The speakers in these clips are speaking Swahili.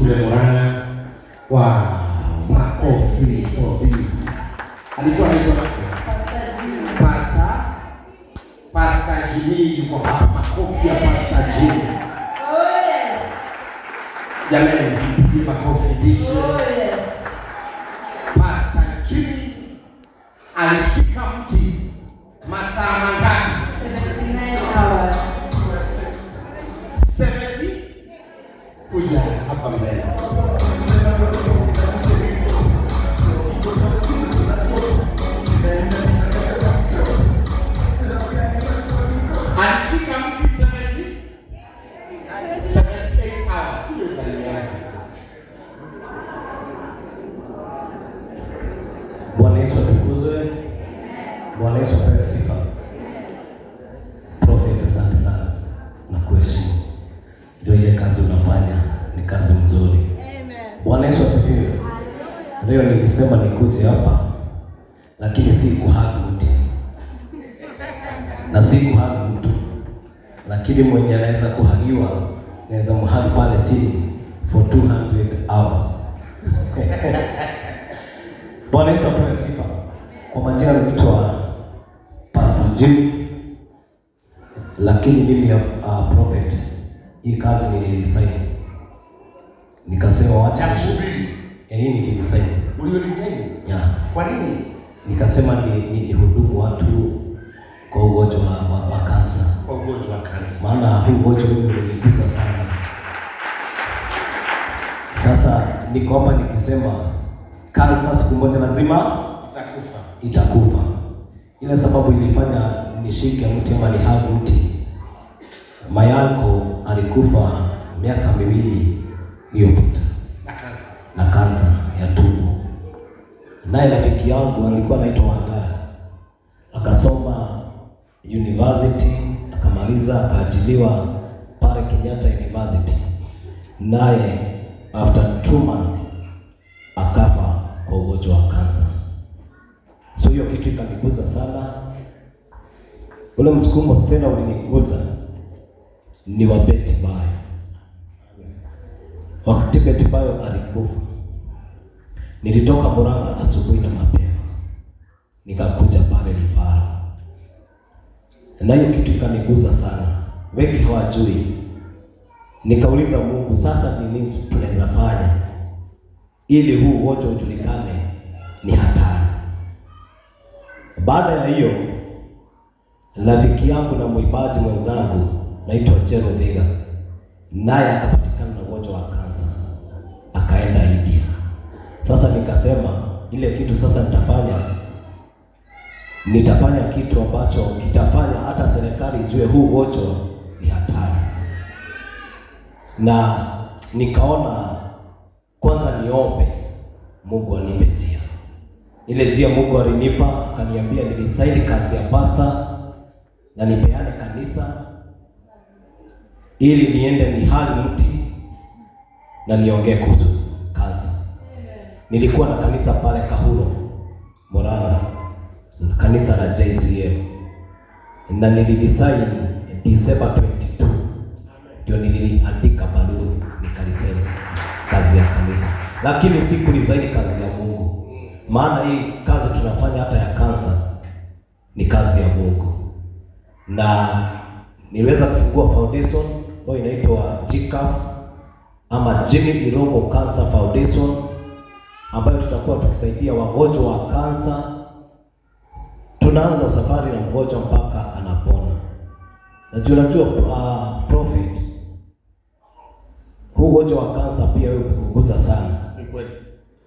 Kule Murang'a. Wow, makofi for this. Alikuwa anaitwa Pastor Pastor Jimmy yuko hapa. Makofi ya Pastor Jimmy. Oh yes. Jamani, mpigie makofi DJ. Oh yes. Pastor Jimmy alishika mti masaa mangapi? 79 hours. 70. Kuja hapa mbele. Alishika mti 70 78 hours. Kuja usalimiane. Bwana Yesu atukuzwe. Bwana Yesu apewe sifa. Prophet, asante sana na kuheshimu. Jua ile kazi unafanya ni kazi mzuri. Amen. Bwana Yesu asifiwe. Leo nilisema nikuje hapa lakini si kuhug mti na si kuhug mtu, lakini mwenye anaweza kuhagiwa naweza mhug pale chini for 200 hours. Bwana Yesu apewe sifa. Kwa majina naitwa Pastor Jimmy, lakini mimi prophet, hii kazi niliresign, nikasema wacha Ya kuhubiri. Hii niliresign. Ulioresign? Yeah. Kwa nini? Nikasema ni hudumu watu kwa ugonjwa wa kansa, Kwa ugonjwa wa kansa. maana huu ugonjwa mimi ulinigusa sana. Sasa niko hapa nikisema kansa siku moja lazima Itakufa. itakufa. Ile sababu ilifanya nishike mti ama nihug mti, mayako alikufa miaka 2 iliyopita Na kansa. na kansa ya tumbo. Naye rafiki yangu alikuwa anaitwa Wangara, akasoma university akamaliza, akaajiliwa pale Kenyatta University, naye after 2 months akafa kwa ugonjwa wa kansa. So hiyo kitu ikaniguza sana. Ule msukumo tena uliniguza ni wa Betty Bayo. Wakati Betty Bayo alikufa, nilitoka Murang'a asubuhi na mapema nikakuja pale Rifaro, na hiyo kitu ikaniguza sana. Wengi hawajui. Nikauliza Mungu, sasa ni nini tunaweza fanya ili huu ugonjwa ujulikane ni hatari? Baada ya hiyo, rafiki yangu na mwimbaji mwenzangu naitwa Jero Vega, naye akapatikana na ugonjwa wa kansa, akaenda India. Sasa nikasema ile kitu sasa nitafanya kitu ambacho kitafanya hata serikali ijue huu ugonjwa ni hatari. Na nikaona kwanza niombe Mungu anipe njia. Ile njia Mungu alinipa, akaniambia nilisaini kazi ya pastor na nipeane kanisa ili niende nihug mti na niongee kuhusu kansa. Nilikuwa na kanisa pale Kahuro, Murang'a, kanisa la JCM, na niliresign December 22. Ndio niliandika barua nikaresign kazi ya kanisa, lakini si kuresign kazi ya Mungu, maana hii kazi tunafanya hata ya kansa ni kazi ya Mungu. Na niliweza kufungua foundation ambayo inaitwa GCAF ama Jimmy Irungu Cancer Foundation, ambayo tutakuwa tukisaidia wagonjwa wa kansa. Tunaanza safari na mgonjwa mpaka anapona. Na tunajua prophet, huu ugonjwa wa kansa pia wewe umekuguza sana. Ni kweli.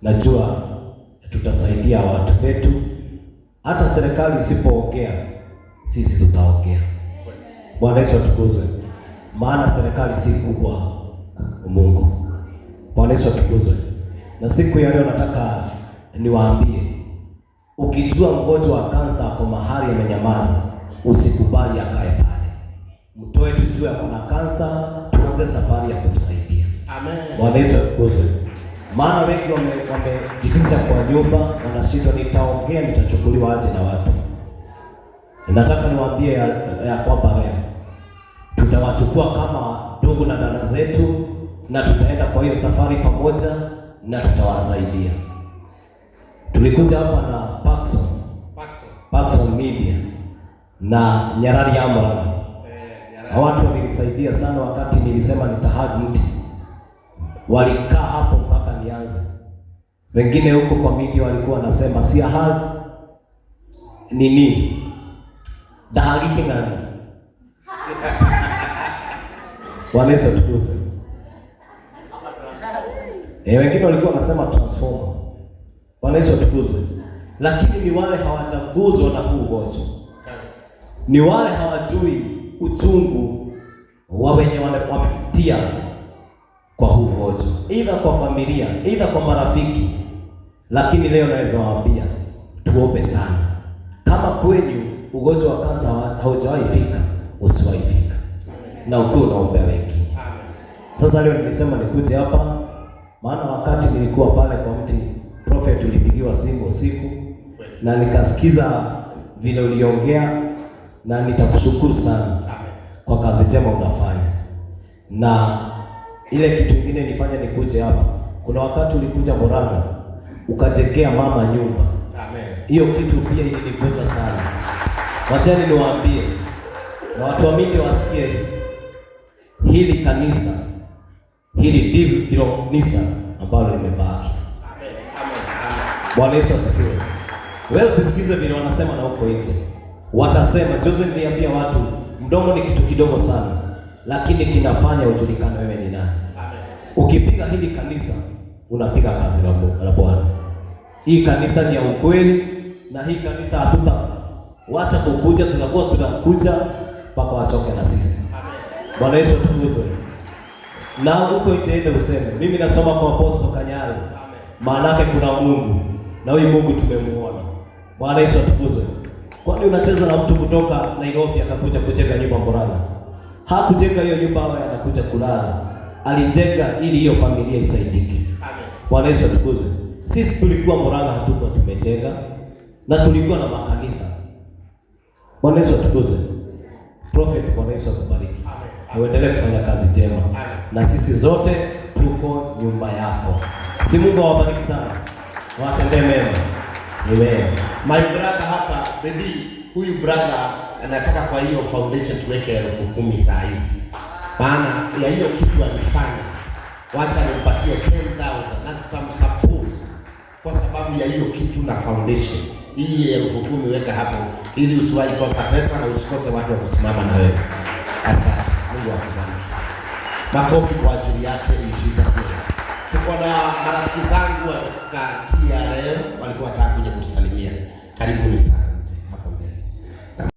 Najua tutasaidia watu wetu, hata serikali isipoongea sisi tutaongea. Bwana Yesu atukuzwe. Maana serikali si kubwa Mungu. Bwana Yesu atukuzwe. Na siku ya leo nataka niwaambie, ukijua mgonjwa wa kansa ako mahali amenyamaza, usikubali akae pale. Mtoe tujue ako na kansa, tuanze safari ya kumsaidia. Amen. Bwana Yesu atukuzwe. Maana wengi wamejificha kwa nyumba, wanashindwa, nitaongea nitachukuliwa aje na watu. Nataka niwaambie ya kwamba leo tutawachukua kama ndugu na dada zetu, na tutaenda kwa hiyo safari pamoja na tutawasaidia. Tulikuja hapa na Paxson, Paxson. Paxson Media na Nyarari Amrana. Nyarari. Hawa watu walinisaidia sana wakati nilisema nitahug mti, walikaa hapo mpaka nianze. Wengine huko kwa media walikuwa wanasema si hug nini dahagike ngani. Bwana Yesu atukuzwe. Wengine walikuwa wanasema transformer. Bwana Yesu atukuzwe. Lakini ni wale hawajaguzwa na huu ugonjwa, ni wale hawajui uchungu wa wenye wamepitia kwa huu ugonjwa, either kwa familia, either kwa marafiki. Lakini leo naweza waambia tuombe sana. Kama kwenyu ugonjwa wa kansa haujawahi fika, usiwahi fika, na ukuwe unaombea wengine. Sasa leo nilisema nikuje hapa, maana wakati nilikuwa pale kwa mti prophet, ulipigiwa simu usiku na nikasikiza vile uliongea, na nitakushukuru sana kwa kazi njema unafanya. Na ile kitu ingine nifanya nikuje hapa, kuna wakati ulikuja Murang'a ukajengea mama nyumba. Amen. Hiyo kitu pia ilinigusa sana. Wacheni niwaambie na watu wa media wasikie hii. Hili kanisa hili ndilo kanisa ambalo limebaki. Amen. Amen. Amen. Bwana Yesu asifiwe. Wewe usisikize vile wanasema na huko nje. Watasema, juzi niliambia watu mdomo ni kitu kidogo sana, lakini kinafanya ujulikane wewe ni nani. Amen. Ukipiga hili kanisa unapiga kazi la Bwana. Hii kanisa ni ya ukweli, na hii kanisa hatuta wacha kukuja, tutakuwa tunakuja mpaka wachoke na sisi. Amen. Bwana Yesu atukuzwe. Na huko itaende useme, mimi nasoma kwa Apostle Kanyari. Maana yake kuna Mungu na huyu Mungu tumemuona. Bwana Yesu atukuzwe. Kwani unacheza na mtu kutoka Nairobi akakuja kujenga nyumba Murang'a? Hakujenga hiyo nyumba awe anakuja kulala, alijenga ili hiyo familia isaidike. Amen. Bwana Yesu atukuzwe. Sisi tulikuwa Murang'a hatukuwa tumejenga na tulikuwa na makanisa. Bwana Yesu atukuzwe. Prophet, Bwana Yesu akubariki. Amen. Uendelee kufanya kazi njema. Amen. Na sisi zote tuko nyuma yako. Si Mungu awabariki sana. Watendee mema. Amen. My brother hapa, baby, huyu brother anataka kwa hiyo foundation tuweke 10,000 saa hizi. Maana ya hiyo kitu alifanya. Wacha nimpatie 10,000 na tutamsupport kwa sababu ya hiyo kitu na foundation. Hii 10,000 weka hapo ili usiwahi kosa pesa na usikose watu wa kusimama na wewe. Asante. Mungu akubariki. Makofi kwa ajili yake in Jesus name. Tuko na marafiki zangu wa TRM walikuwa wanataka kuja kutusalimia. Karibuni sana.